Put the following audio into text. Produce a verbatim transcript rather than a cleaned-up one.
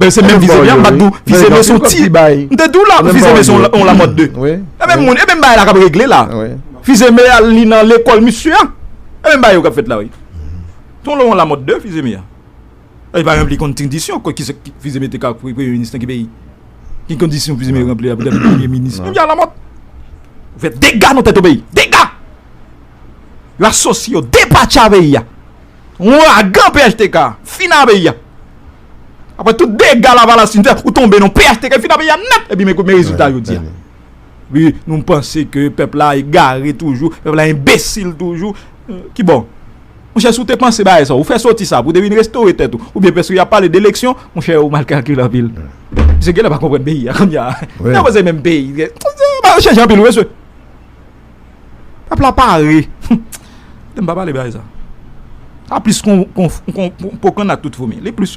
Men se menm Fizeme a, m pa t di w Fizeme se yon ti. M te di w la, Fizeme se yon lamòt de. E menm moun, e menm bagay la k ap regle la. Fizeme a, li nan lekòl misye a. E menm bagay yo k ap fèt la, wi. Se yon lamòt de, Fizeme a. E pa menm li konn kondisyon, ki se Fizeme te ka premye minis nan ki peyi? Ki kondisyon Fizeme ranpli la pou te vin premye minis? Menm jan lamòt. Ou fè dega nan tèt yon peyi. Dega! Yo asosye yo, depatcha peyi a. Ouragan P H T K, fin a peyi a. Apre tout dega Lavalas fin fè, ou tonbe nan P H T K, fin a peyi a nèt. Epi men, men rezilta yo di a. Wi, nou panse ke pèp la egare toujou, pèp la enbesil toujou. Ki bon? Monchè, si w te panse bagay sa, ou fè soti sa pou w te vin restore tèt ou, oubyen paske y ap pale de eleksyon, monchè, ou mal kalkile anpil. Misye genlè pa konprann peyi a kounye a. Nan poze menm peyi. Yo chanje anpil, wi, mesye. Pèp la pare. M pa pale bagay sa. Sa plis kon, kon, kon, kon, pokann ak tout foumi. Li plis